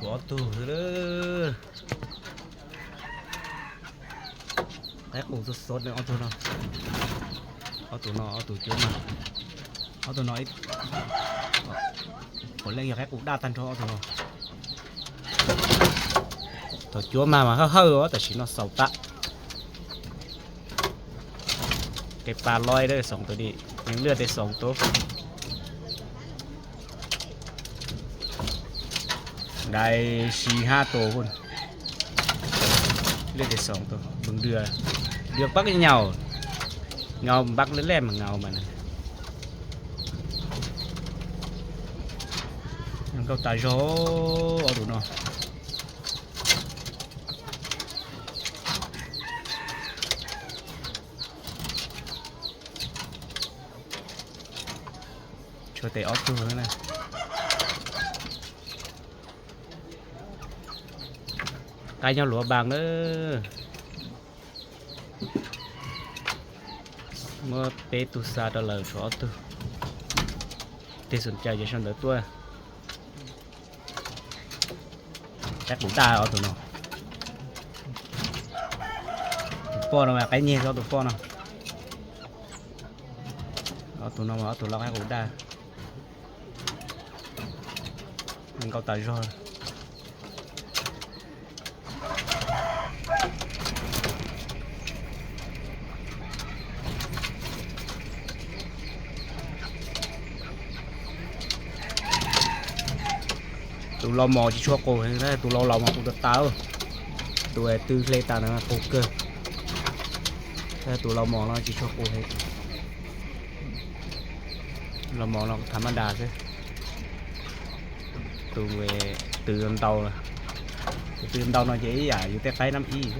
Ob tug xwb. Qaib qus xov xov ob tug no. Ob tug no ob tug cuab mas. Ob tug no, puav leej yog qaib qus daj tag nrho ob tug no. Thaum cuab mas mas hawj hawj, tam sim no xaus tag. Kev pas loj xov tus di, yeej lwj tes xov tus. Dai si hab tus, lwj tes xov tus, dua, dua pab nyaum, nkaus npab lej lej mas nkaus mas. Nkauj tas zog ob tus no. Tshuav tes ob tug na. Qaib nyob luav npas na. Muab peb tug xa rau lawm tshuav ob tug. Tes xom caw ces sau ntawv tuaj. Qaib qus daj ob tug no. Tus poj no mas qaib nyeg xwb tus poj no. Ob tug no mas ob tug loj qaib qus daj. Nkauj tas zog. Tus laus mos tsis tshua qus, tus laus laus mas qus tas tas. Tus tw hle tas na qus kawg. Tus laus mos no tsis tshua qus. Laus mos no tham maj das xwb. Tus tw ntau, tus tw ntau no ces ib yam yus tej qaib nab ib.